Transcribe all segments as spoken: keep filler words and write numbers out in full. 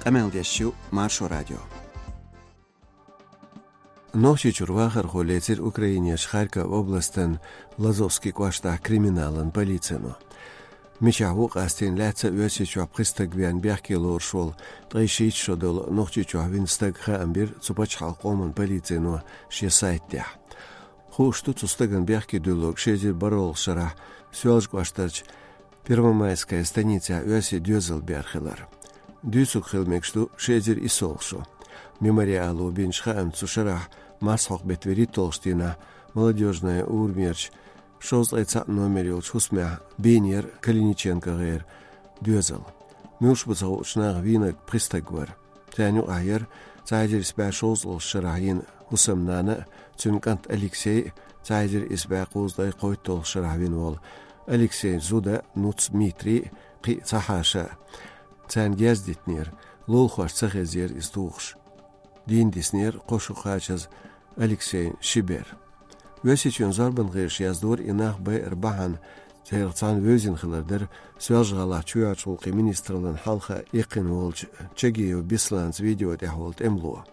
Къамел деш ю Маршо радио. Нохчийчуьра вахархо лецира Украинерчу Харьков областан Лозовский кӀоштахь криминалан полицино. Мичахь ву къастийна лаьцна Оьрсийчохь пхи стаг веана бехке лоруш волу, ткъе шийтта шо долу Нохчийчохь вина стаг, хаам бира цу пачхьалкхан къоман полицино шен сайтехь. Хууш ду цу стагана бехке дуьллург ши эзар бархӀалгӀачу шарахь Соьлжа кӀоштарчу Первомайская станицехь оьрсийн доьзал бер хилар. Дуьйцург хила мегаш ду ши эзар исс шо. Мемориало бинчу хаамца, цу шарахь марсхьокху беттан вуьрхӀитталгӀачу дийнахь Молодёжная урамерчу шовзткъе цхьаъ номер йолчу хӀусамехь бийнера Калиниченко гӀеран доьзал. Муьлш бу ца хуучу наха вийнарг пхи стаг вара. Царна юкъахь яра цхьа эзар исс бӀе шовзткъалгӀачу шарахь йина хӀусамнана а, цуьнан кӀант Алексей а, цхьа эзар исс бӀе кхузткъе кхойтталгӀачу шарахь вина волу Алексейн зуда, нуц Митрий а, кхин а цхьа хьаша а. Царна герз дитинера, лулахошна ца хезара иза тухуш. Дийна диснера кхо шо кхачаза Алексейн ши бер. Оьрсийчоьнан зорбанан гӀирсаша яздора и нах байар бахьана, царах цхьанна вевзина хилар дара Соьлжа-ГӀалахь чоьхьарчу гӀуллакхийн министраллин хьалха иккхина волчу Чагиев Бесланца видео тӀехь волу тӀемало.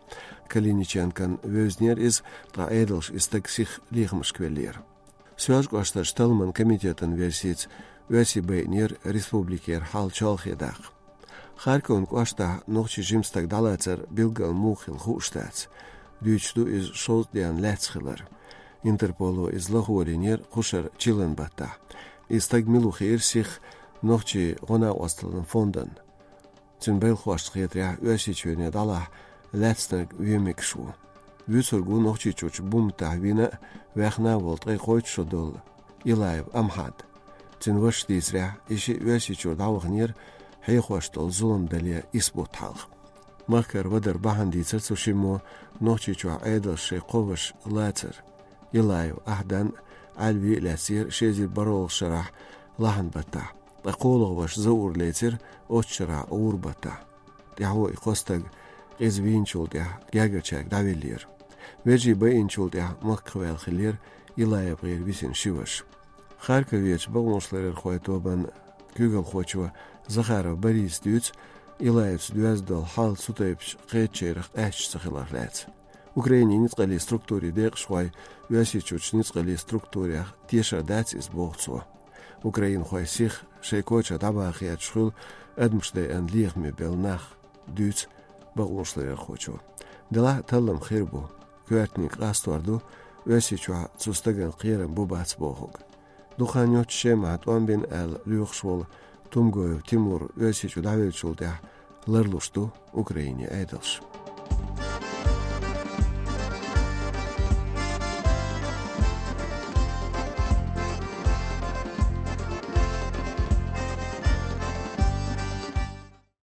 Калиниченкон вевзинера иза, ткъа Ӏедалша и стаг сиха лехамашка веллера. Соьлжа кӀоштарчу талламан комитетан версица, оьрсий байинера республикера хьал чолхе даккха. Харьковн кӀоштахь нохчийн жима стаг дӀалацар билггал муха хилла хууш дац. Дуьйцуш ду иза шовзткъа денна лаьцна хилар. Интерполо иза лахволийнера кху шарахь чиллан баттахь. И стаг мила ву хиира сиха нохчийн гӀо-накъосталлин фондана. Цуьнан байлхошна хетарехь, Оьрсийчоьне дӀалахь лаьцнарг вен мегаш ву. Вуьйцург ву Нохчийчуьрчу Бумтахь вина а, ваьхна а волу ткъе кхойтта шо долу Илаев Амхьад. Цуьнан вашас дийцарехь, и шиъ Оьрсийчуьра дӀаваханера хьехош долу зулам дале исс бутт хьалха. Махкара вадар бахьана дийцира цу шиммо Нохчийчохь Ӏедалша шайн кхо ваша лацар. Илаев Ахьдан а, Ӏаьлви а лаьцнера ши эзар бархӀалгӀачу шарахь лахьан баттахь, ткъа кхоалгӀа ваша Заур лецира оццу шарахь гӀура баттахь. ТӀаьхьо и кхо стаг къиза вийначул тӀаьхьа гергарчаьрга дӀавеллера. Вежарий байинчул тӀаьхьа махках ваьлла хиллера Илаев гӀеран висина ши ваша. Харьковерчу бакъонашларъярхойн тобанан куьйгалхочо Захаров Бориса дуьйцу Илаевца доьзна долу хьал цу тайпанчу кхечу шерах къаьсташ ца хиларх лаьцна. Украинин ницкъаллин структурийн декъашхой Оьрсийчуьрчу ницкъаллин структурех тешар дац иза, боху цо. Украинхой сиха шайн коча дӀабаха хеташ хуьлу адамаш дайъина лехаме белла нах, дуьйцу бакъонашларъярхочо. Делахь а таллам хир бу, коьртаниг къастор ду, Оьрсийчохь цу стагана кхерам бу-бац бохург. Дукха хан йоццуш Шемахь тӀом бина аьлла лоьхуш волу Тумгоев Тимур Оьрсийчу дӀавеллачул тӀаьхьа ларлуш ду Украинин Ӏедалша.